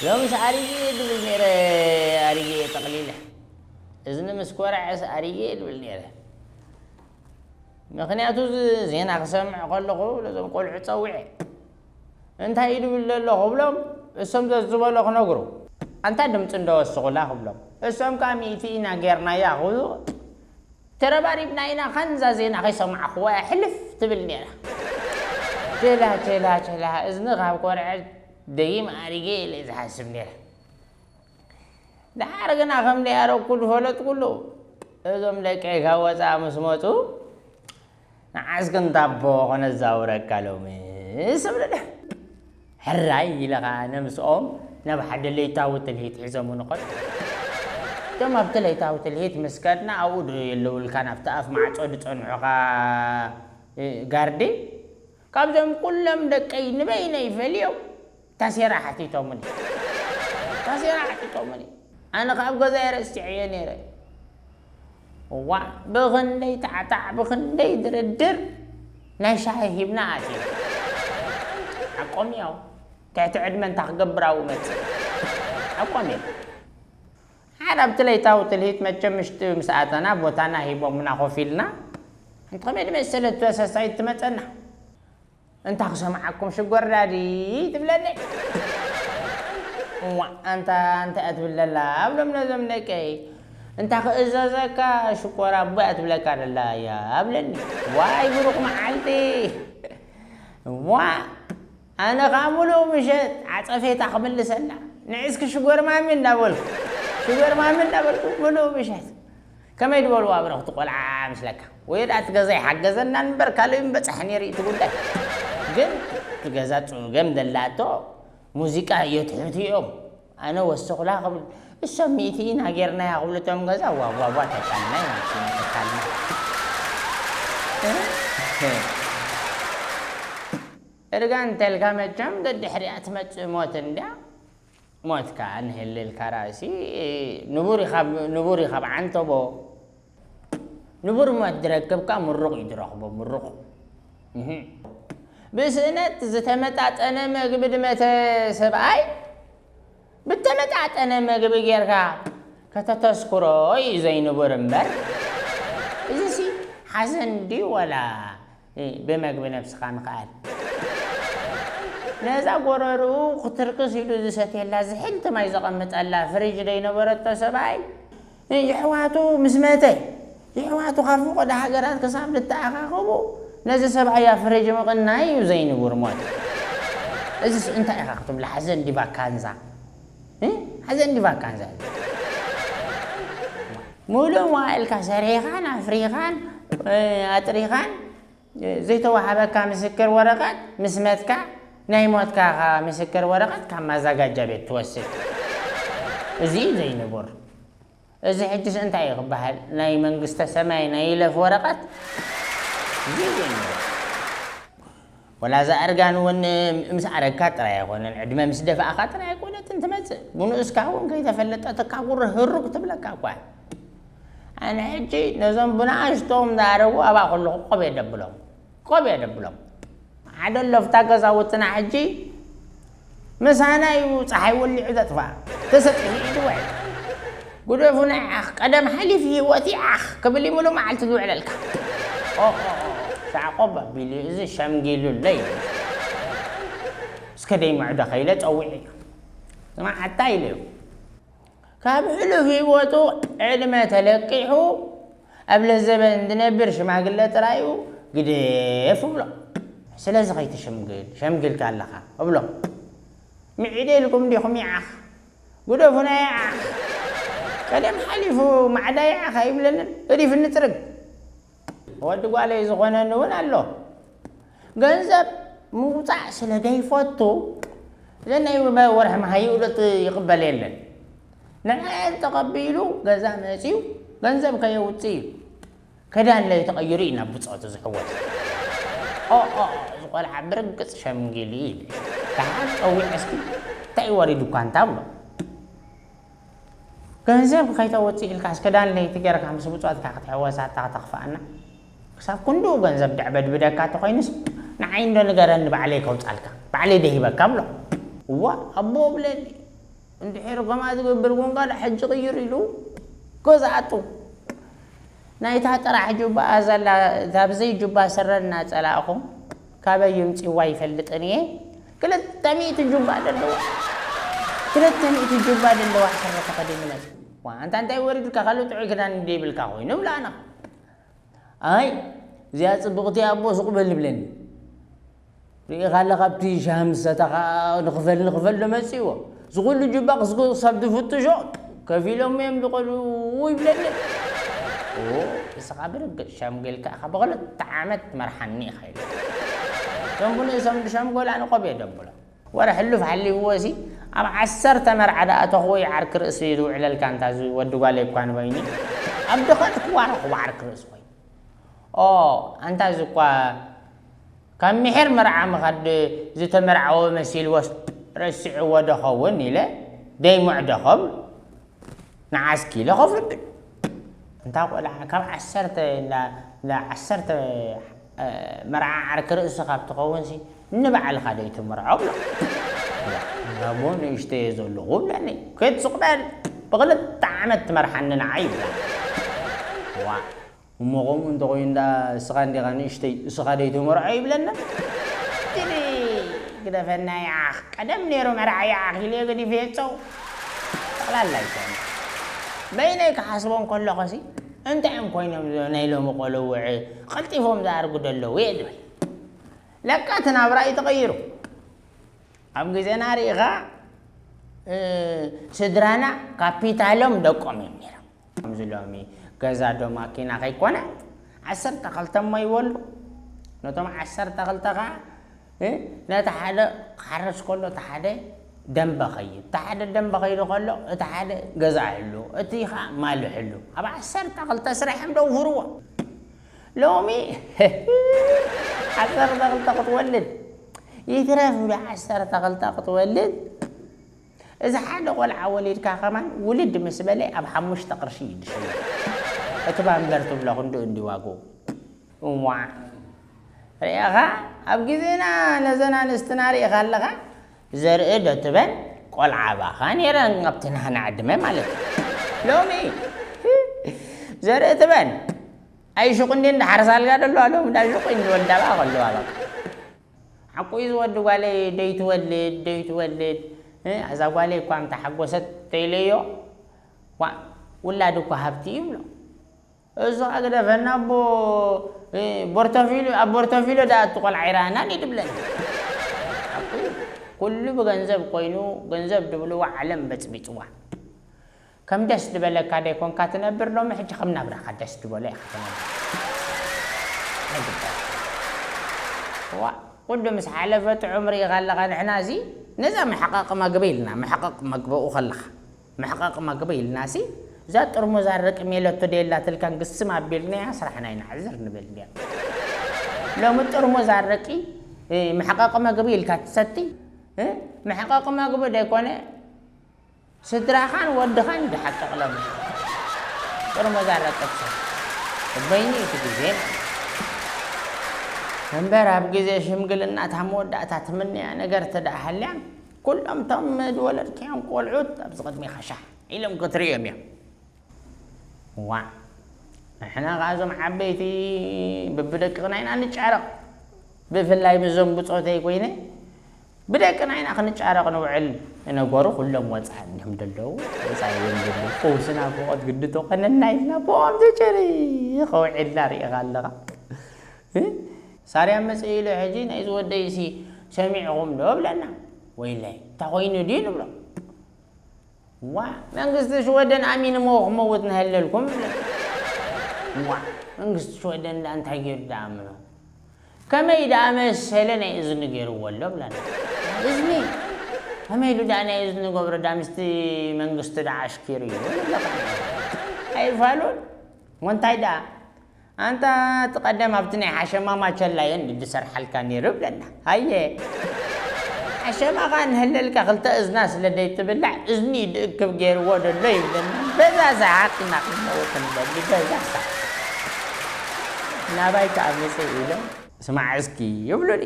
ሎምስ ኣሪጌ ድብል ነይረ። ኣሪጌ ጠቕሊለ እዝኒ ምስ ኮርዐስ ኣሪጌ ድብል ነይረ። ምኽንያቱ እዚ ዜና ክሰምዕ ከለኹ ነዞም ቆልዑ ጸዊዐ እንታይ እዩ ድብል ዘሎ ክብሎም፣ እሶም ዘዝበሎ ክነግሩ፣ ኣንታ ድምፂ እንደወስኹላ ክብሎም፣ እሶም ከዓ ሚእቲ ኢና ጌርናያ ክብሉ፣ ተረባሪብና ኢና። ኸንዛ ዜና ከይሰማዕኽዎ እያ ሕልፍ ትብል ነይራ። ቸላ ቸላ ቸላ እዝኒ ካብ ኮርዐ ደጊም ኣሪጌ ኢለ ዝሓስብ ነይረ። ደሓር ግና ከም ደያረኩ ዝፈለጥኩሉ፣ እዞም ደቀይ ካብ ወፃእ ምስ መፁ፣ ንዓስኪ እንታቦ ከነዛውረካ ሎሚ ስብለለ። ሕራይ ኢለ ኸዓ ነምስኦም ናብ ሓደ ለይታዊ ትልሂት ሒዞም ንኸድ። እቶም ኣብቲ ለይታዊ ትልሂት ምስ ከድና ኣብኡ ዶ የለውልካ ናብቲ ኣፍ ማዕጾ ዝጸንሑኻ ጋርዲ ካብዞም ኩሎም ደቀይ ንበይነይ ፈልዮም ታሴራ ሓቲቶምኒ። ታሴራ ሓቲቶምኒ። ኣነ ካብ ገዛይ ረስዐዮ ነይረ። ዋ ብኽንደይ ታዕታዕ ብኽንደይ ድርድር ናይ ሻሂ ሂብና ኣትየ። ሓቆም እዮም። ትሕቲ ዕድመ እንታ ክገብር ኣብኡ መፅእ። ሓቆም እዮም። ሓደ ኣብቲ ለይታዊ ትልሂት መቸም ምሽጢ ምስ ኣተና ቦታና ሂቦምና ኮፍ ኢልና። እንተ ከመይ ድመሰለት ተሰሳይት ትመፀና። እንታ ክሰምዓኩም ሽጎር ዳዲ ትብለኒ። እዋ ኣንታ እንታይ እያ ትብል ዘላ ኣብሎም ነዞም ደቀይ። እንታ ክእዘዘካ ሽኮር ኣቦ እያ ትብለካ ዘላ እያ ኣብለኒ። ዋይ ብሩኽ መዓልቲ። እዋ ኣነ ከዓ ሙሉእ ምሸት ዓፀፌታ ክምልሰላ ንዕስኪ ሽጎር ማሚ እንዳበልኩ ሽጎር ማሚ እንዳበልኩ ሙሉእ ምሸት ከመይ ዝበሉ ኣብረኽቲ ቆልዓ ምስለካ ወይ ደኣ እቲ ገዛ ይሓገዘና እምበር ካልእ ምበፃሕ ነይሩ እቲ ጉዳይ። ግን እቲ ገዛ ፅገም ደላቶ ሙዚቃ የትሕቱ እዮም። ኣነ ወስኹላ ክብል እሶም ሚእቲ ኢና ጌርናያ ክብሉ እቶም ገዛ ዋዋዋ ተካልና ኢና ተካልና። እርጋን እንተልካ መቸም ደድሕሪኣ ትመፅእ ሞት እንድያ። ሞት ከዓ ንህልልካ ራእሲ ንቡር ኢኻ ንቡር ኢኻ ብዓንተቦ። ንቡር ሞት ዝረክብካ ምሩቕ እዩ ዝረኽቦ ምሩቕ። እህ። ብስእነት ዝተመጣጠነ መግቢ ድመተ ሰብኣይ ብተመጣጠነ መግቢ ጌርካ ከተተስክሮ እዩ ዘይንቡር እምበር። እዚሲ ሓዘን ድዩ ወላ ብመግቢ ነብስኻ ምኽኣል። ነዛ ጎረርኡ ክትርክስ ኢሉ ዝሰትየላ ዝሕልቲ ማይ ዘቐምጠላ ፍሪጅ ደይነበረቶ ሰብኣይ ይሕዋቱ ምስ መተ ይሕዋቱ ካብ ፈቐዶ ሃገራት ክሳብ ዝተኣኻኸቡ ነዚ ሰብኣይ ኣብ ፍሪጅ ምቕናይ እዩ ዘይንቡር ሞት። እዚስ እንታይ ኢኻ ክትብሎ ሓዘን ዲባ ካንዛ ሓዘን ዲባ ካንዛ። ሙሉእ መዋእልካ ሰሪሕኻን ኣፍሪኻን ኣጥሪኻን ዘይተዋሃበካ ምስክር ወረቐት ምስ መትካ ናይ ሞትካ ምስክር ወረቐት ካብ ማዛጋጃ ቤት ትወስድ። እዚ እዩ ዘይንቡር። እዚ ሕጅስ እንታይ እዩ ክበሃል? ናይ መንግስተ ሰማይ ናይ ይለፍ ወረቐት? እዚ እዩ ዘይንቡር። ወላ እዛ እርጋን እውን ምስ ኣረግካ ጥራይ ኣይኮነን፣ ዕድመ ምስ ደፋእኻ ጥራይ ኣይኮነትን ትመፅእ። ብንኡስካ እውን ከይተፈለጠትካ ጉርህ ህሩግ ትብለካ እኳ። ኣነ ሕጂ ነዞም ብንኣሽቶም ዝኣረጉ ኣብኣ ከለኹ ቆብ እየ ደብሎም። ቆብ እየ ደብሎም። ሓደ ኣሎ ኣብታ ገዛውትና ሕጂ ምሳና እዩ ፀሓይ ወሊዑ ዘጥፍኣ። ተሰጢሑ ኢዱ ውዕል። ግደፉና ይዓኽ፣ ቀደም ሓሊፉ ህይወት ይዓኽ ክብል እዩ ሙሉእ መዓልቲ ዝውዕለልካ። ኦ፣ ኦ፣ ኦ፣ ሻዕቆብ ኣቢሉ እዚ ሸምጊሉለይ። እስከ ደይ ምዕዶ ከይለ ጸዊዐ። ስማዓታ ኢለዮ። ካብ ሕሉፍ ህይወቱ ዕድመ ተለቂሑ ኣብ ለዘበን ዝነብር ሽማግለ ጥራዩ ግደፍ እብሎ። ስለዚ ከይትሽምግል ሸምጊልካ ኣለኻ እብሎ። ምዒደ ኢልኩም ዲኹም ይዓኽ? ግደፉና ይዓኽ። ቀደም ሓሊፉ ማዕዳ ይዓኽ ኣይብለንን፣ ገዲፍኒ ጽርግ። ወዲ ጓለይ ዝኾነኒ እውን ኣሎ። ገንዘብ ምውፃእ ስለ ዘይፈቱ፣ እዘን ናይ ወርሒ መሃይኡ ዶ ይቕበል የለን። ንዐን ተቐቢሉ ገዛ መፂኡ ገንዘብ ከየውፅእ እዩ። ክዳን ለይተቐይሩ እዩ ናብ ብፆቱ ዝሕወስ። ኦ፣ ኦ፣ ኦ፣ እዚ ቆልዓ ብርግፅ ሸምጊሉ እዩ ኢለ። ደሓር ፀዊዐ እስኪ እንታይ ወሪዱኳ እንታ ብሎ። ገንዘብ ከይተውፅእ ኢልካስ ክዳን ለይቲ ጌርካ ምስ ብፆትካ ክትሕወስ ኣታ ከተኽፍኣና? ክሳብ ክንድኡ ገንዘብ ደዕበድብደካ እንተኾይኑስ ንዓይ እንዶ ንገረኒ ባዕለይ ከውፃልካ፣ ባዕለይ ደሂበካ ብሎ። እዋ ኣቦ ብለኒ። እንድሕር ከምኣ ዝገብር እውን ካልእ ሕጂ ቅይር ኢሉ ገዛእቱ። ናይታ ጥራሕ ጁባኣ ዘላ፣ እታ ብዘይ ጁባ ስረ እናጸላእኹም ካበይ ይምጽዋ ይፈልጥን እየ። ክልተ ሚእቲ ጁባ ደለዋ፣ ክልተ ሚእቲ ጁባ ደለዋ ስረ ተኸዲኑ መጽ። ዋ፣ ኣንታ እንታይ ወሪድካ? ካልእ ጥዑይ ክዳን እንደ ይብልካ ኮይኑ ብላና። ኣይ፣ እዚኣ ጽብቕቲ ኣቦ ሱቕ በል ይብለኒ። ርኢኻ ኣለኻ ኣብቲ ሻሂ ምስ ሰተኻ ንኽፈል ንኽፈል ዶ መጺእዎ? እዚ ኩሉ ጁባ ክስኩ ክሳብ ዝፍትሾ ከፊሎም እዮም ዝቐልዉ ይብለኒ። ኦ፣ እስኻ ብርግጽ ሸምገልካ ኢኻ፣ ብኽልተ ዓመት ትመርሓኒ ኢኻ ኢለ። እቶም ብንእሶም ዝሸምገሉ ኣነ ቆብ እየ ደብሎ። ወረ ሕሉፍ ሓሊፍዎ ሲ ኣብ ዓሰርተ መርዓ ደኣ ተኽዎ ይዓርክ ርእሲ እዩ ዝውዕለልካ፣ እንታ እዚ ወዲ ጓለይ እኳ ንበይኒ ኣብ ድኸት ክዋረኹ ዓርክ ርእሲ ኮይኑ። ኦ፣ ኣንታ እዚ እኳ ካብ ምሒር መርዓ ምኻድ ዝተመርዓወ መሲልዎስ ረሲዕዎ ዶ ኸውን ኢለ ደይሙዕ ዶ ኸብል ንዓስኪ ኢለ ኮፍ እብል። እንታ ቆልዓ ካብ ዓሰርተ እንዳ እንዳ ዓሰርተ፣ እ፣ መርዓ ዓርኪ ርእሲ ካብ ትኸውንሲ ንባዕልኻ ደይትምርዖ ብሎ። እሞ ንእሽተየ ዘለኹ ብለኒ። ከይትስቕ በል፣ ብኽልተ ዓመት ትመርሓኒ ንዓይ ይብላ። ዋ፣ እሞ ከምኡ እንተኾይኑ ደኣ እስኻ እንዲኻ ንእሽተይ፣ እስኻ ደይትመርዖ ይብለና? ትሪ ግደፈና ይዓኽ፣ ቀደም ነይሩ መርዓ ይዓኽ ኢለ ገዲፈ የጸው። ጠቕላላ ይኮነ። በይነይ ክሓስቦ እንከለኹሲ፣ እንታይ እዮም ኮይኖም እዞም ናይ ሎሚ ቆልውዕ ቀልጢፎም ዝኣርጉ ደለዉ እየ ዝብል። ለካ እቲ ናብራ እዩ ተቐይሩ። ኣብ ግዜና ርኢኻ፣ እ፣ ስድራና ካፒታሎም ደቆም እዮም ነይሮም። ከምዚ ሎሚ ገዛ ዶ ማኪና ከይኮነ፣ ዓሰርተ ክልተ እሞ ይበሉ። ነቶም ዓሰርተ ክልተ ኸዓ፣ እ፣ ነቲ ሓደ ክሓርስ ከሎ፣ እቲ ሓደ ደንበ ኸይድ፣ እቲ ሓደ ደንበ ኸይዱ ከሎ፣ እቲ ሓደ ገዛ ሕሉ፣ እቲ ኸዓ ማል ሕሉ። ኣብ ዓሰርተ ክልተ ስራሖም ደውፍርዎ። ሎሚ ዓሰርተ ክልተ ክትወልድ፣ ይትረፍ ዶ ዓሰርተ ክልተ ክትወልድ፣ እዚ ሓደ ቆልዓ ወሊድካ ከማን ውልድ ምስ በለ ኣብ ሓሙሽተ ቅርሺ እዩ ዝሸይጥ። እቲ ባምበር ትብሎ ክንድኡ እንዲ ዋግኡ። እዋዕ። ርኢኻ፣ ኣብ ግዜና ነዘን ኣንስትና ርኢኻ ኣለኻ? ዘርኢ ዶ ትበን ቆልዓ ባኻ ነይረን ኣብቲ ናህና ዕድመ ማለት እዩ። ሎሚ ዘርኢ ትበን ኣይሹቕ እንዴ እንዳሓርሳ ኣልጋ ደለዋ፣ ሎሚ እንዳ ሹቕ እንዲ ወልዳ በኣ ከለዋ በቃ። ሓቁ እዩ ዝወዲ ጓለይ ደይትወልድ፣ ደይትወልድ። እ፣ እዛ ጓለይ እኳ እንተሓጎሰት ተይለዮ፣ ዋ፣ ውላድ እኳ ሃብቲ እዩ ብሎ። እሱ ኣግደፈና ኣቦ፣ እ፣ ቦርቶፊሎ፣ ኣብ ቦርቶፊሎ ደኣ እቲ ቆልዓ ይረኣና እንዲ ትብለኒ። ሓቁ እዩ። ኩሉ ብገንዘብ ኮይኑ፣ ገንዘብ ድብልዎ ዓለም በጽቢጽዋ። ከም ደስ ድበለካ ደይኮንካ ትነብር፣ ሎሚ ሕጂ ከም ናብራኻ ደስ ድበሎ ኢኻ ትነብር። ኣይግባእን። ዋእ፣ ኩሉ ምስ ሓለፈ ጥዑም ርኢኻ ኣለኻ። ንሕና እዚ ነዛ መሕቐቒ መግቢ ኢልና፣ መሕቐቒ መግቢ ኡ ከለኻ፣ መሕቐቒ መግቢ ኢልና ሲ፣ እዛ ጥርሙዝ ኣረቂ ሜለቶ ደየላትልካን ግስም ኣቢልናያ ስራሕና ኢና ዕዝር ንብል እንድያ። ሎሚ ጥርሙዝ ኣረቂ፣ እ፣ መሕቐቒ መግቢ ኢልካ ትሰቲ፣ እ፣ መሕቐቒ መግቢ ደይኮነ፣ ስድራኻን ወድኻን እዩ ዝሓቅቕ ሎሚ። ጥርሙዝ ኣረቂ ትሰቲ። በይኑ እዩ እቲ ግዜ ማለት። እምበር ኣብ ግዜ ሽምግልና እታ መወዳእታ ትምነያ ነገር ተደኣ ሃልያ፣ ኩሎም እቶም ዝወለድካዮም ቆልዑት ኣብዚ ቅድሜኻ ሻሕ ኢሎም ክትርእዮም እዮም። ዋእ፣ ንሕና ኸዓ እዞም ዓበይቲ በብደቂቕና ኢና ንጫረቕ። ብፍላይ ምስዞም ብጾተይ ኮይነ ብደቅና ኢና ክንጫረቕ ንውዕል። ነገሩ ኩሎም ወጻኢ እዮም ዘለዉ። ወጻኢ እዮም ዘለዉ። ፈውስና ብቆት ግዲ ተኾነና ኢልና ብኦም ተጨሪኽ ውዒልና ርኢኻ ኣለኻ። እ? ሳርያ መጽእ ኢሉ ሕጂ ናይ ዝወደይሲ ሰሚዕኹም ዶ ብለና። ወይለይ፣ እንታይ ኮይኑ ድዩ ንብሎ። ዋ፣ መንግስቲ ሽወደን ኣሚንሞ ክመውት ንሀለልኩም። ዋ፣ መንግስቲ ሽወደን ደኣ እንታይ ገይሩ ደኣ ኣምኖ? ከመይ ደኣ መሰለ ናይ እዝኒ ገይርዎ ኣሎ ብላና። እዝኒ? ከመይ ኢሉ ደኣ ናይ እዝኒ ገብሮ ደኣ ምስቲ መንግስቲ ደኣ ኣሽኪሩ እዩ ንብለካ። ኣይፋሉን? ወንታይ ደኣ? ኣንታ እቲ ቀደም ኣብቲ ናይ ሓሸማ ማቸላ እየን ድሰርሓልካ ነይሩ ይብለና። ሃየ፣ ሓሸማ ኸኣ ንህለልካ ክልተ እዝና ስለ ደይትብላዕ እዝኒ ድእክብ ገይርዎ ደሎ ይብለና። በዛ ሰዓት ኢና ክንመውት ንደሊ፣ በዛ ሰዓት። ናባይ ከኣ መጸ ኢሎም፣ ስማዕ እስኪ ይብሉኒ።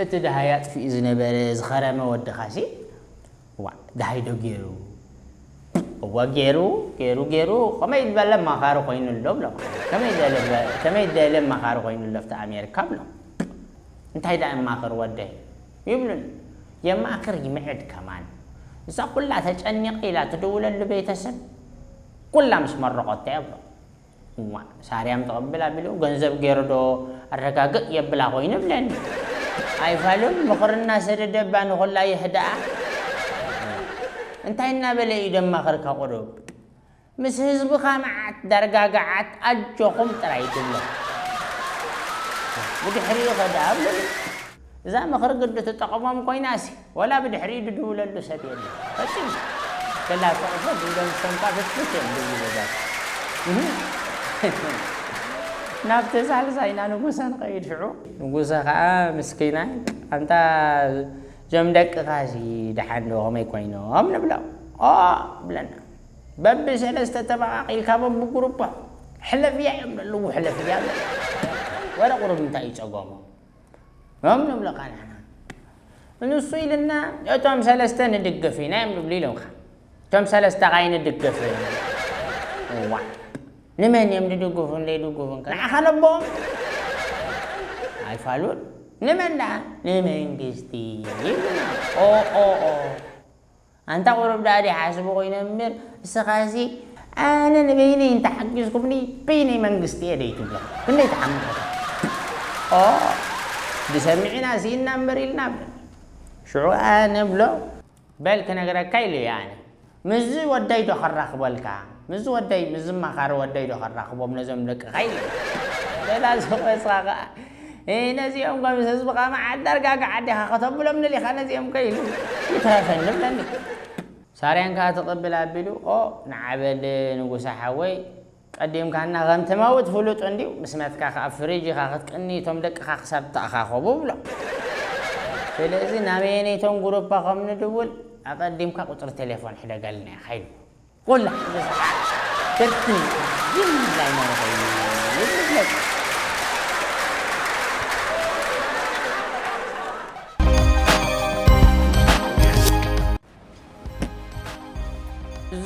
እቲ ደሃይ ኣጥፊኡ ዝነበረ ዝኸረመ ወድኻሲ ዋ፣ ደሃይ ዶ ገይሩ? እወ፣ ገይሩ፣ ገይሩ፣ ገይሩ። ከመይ ዝበለ መኻሪ ኮይኑ ኣሎ ብሎ። ከመይ ዝበለ፣ ከመይ ዝበለ መኻሪ ኮይኑ ኣሎ ኣብቲ ኣሜሪካ ብሎ። እንታይ ደኣ የማኽር ወደይ? ይብሉን። የማኽር ይምዕድ ከማን። እዛ ኩላ ተጨኒቐ ኢላ ትድውለሉ ቤተሰብ ኩላ ምስ መረቐቶ እያ ብሎ። እዋ፣ ሳርያም ትቕብል ኣቢሉ ገንዘብ ገይሩ ዶ ኣረጋግእ የብላ ኮይኑ ብለኒ። ኣይፋሉን ምኽሪ እናሰደደ እባ ንኹላ የህድኣ። እንታይ እናበለ እዩ ደማኽር ከቑርብ? ምስ ህዝብኻ መዓት ዳርጋ ገዓት ኣጆኹም ጥራይ ትብሎ። ብድሕሪኡ ኸድኣ ኣብሉኒ። እዛ ምኽሪ ግዲ ትጠቕሞም ኮይናሲ፣ ወላ ብድሕሪኡ ድድውለሉ ሰብ የለን። ፈጺሙ። ገላ ጽሑፎ ድብሎም ሰምካ ፍትፍት እዮም ድብሉ ገዛት። እህ። ናብቲ ሳልሳይና ንጉሰ ንኸይድ ሽዑ። ንጉሰ ኸዓ ምስኪናይ፣ ኣንታ እዞም ደቅኻሲ ደሓን ዶ ከመይ ኮይኖም ንብሎ። ኦ፣ ብለና። በብሰለስተ ተመቓቒልካ በብጉሩፖ ሕለፍያ እዮም ዘለዉ፣ ሕለፍያ። ወረ ቁሩብ እንታይ እዩ ጸገሞም? እዮም ንብለካ ንሕና። ንሱ ኢልና፣ እቶም ሰለስተ ንድግፍ ኢና እዮም ንብሉ ኢሎምካ። እቶም ሰለስተ ኸኣ ንድግፍ። እዋ። ንመን እዮም ድድግፉን ዘይድግፉን ከ? ንዓኻ ነቦም? ኣይፋሉን። ንመን ደኣ? ንመንግስቲ። ይብሉና። ኦ፣ ኦ፣ ኦ። ኣንታ ቁሩብ ደኣ ደይሓስቡ ኮይኖም እምበር፣ እስኻሲ ኣነ ንበይነይ እንተሓጊዝኩምኒ በይነይ መንግስቲ እየ ደይትብሎ። ክንደይ ትሓምቕ ኢኻ? ኦ፣ ብሰሚዕና ስኢንና እምበር ኢልና። ሽዑ ኣነ ብሎ፣ በል ክነግረካ ኢሉ እየ ኣነ። ምስዚ ወደይ ዶ ከራኽበልካ? ምስዚ ወደይ፣ ምስዚ መኻሪ ወደይ ዶ ከራኽቦም ነዞም ደቅኻ ኢሉ። ገላ ዝቖስኻ ኸዓ፣ "እ፣ ነዚኦም ከምስ ህዝብኻ መዓት ዳርጋ ገዓት ዲኻ ከተብሎም ንሊኻ ነዚኦም?" ከ ኢሉ ይትረፈኒ ብለኒ። ሳርያን ከኣ ትቕብል ኣቢሉ፣ "ኦ፣ ንዓበል ንጉሰ ሓወይ፣ ቀዲምካና ከም ትመውት ፍሉጥ እንድዩ፣ ምስ መትካ ከኣ ፍሪጅ ኢኻ ክትቅኒ፣ እቶም ደቅኻ ክሳብ ተኣኻኸቡ" ብሎ። ስለዚ ናበየነይቶም ጉሩፓ ከም ንድውል ኣቐዲምካ ቁጽሪ ቴሌፎን ሕደገልና ኢኻ ኢሉ። ኩላ ሓንቲ ሰዓት ትርትኒ ይብላ ኣይነበረ ይብለካ።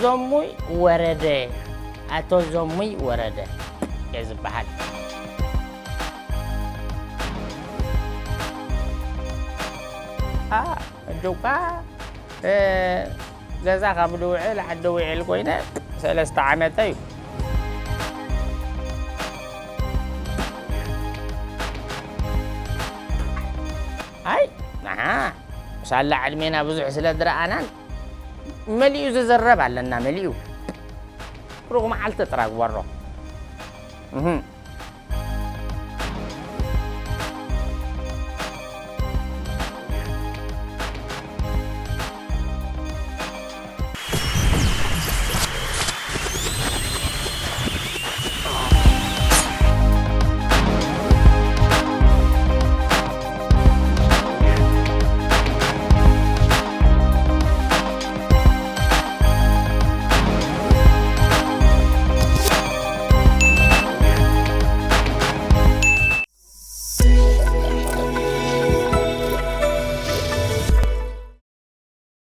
ዞሙይ ወረደ፣ ኣቶ ዞሙይ ወረደ እየ ዝበሃል። ኣ፣ እዱካ፣ እ፣ ገዛ ካብ ድውዕል ዓዲ ውዕል ኮይነ ሰለስተ ዓመተ እዩ። ኣይ፣ ንዓ፣ ሳላ ዕድሜና ብዙሕ ስለ ዝረኣናን መሊኡ ዝዝረብ ኣለና፣ መሊኡ። ሩቕ መዓልቲ ጥራ ግበሮ። እህ።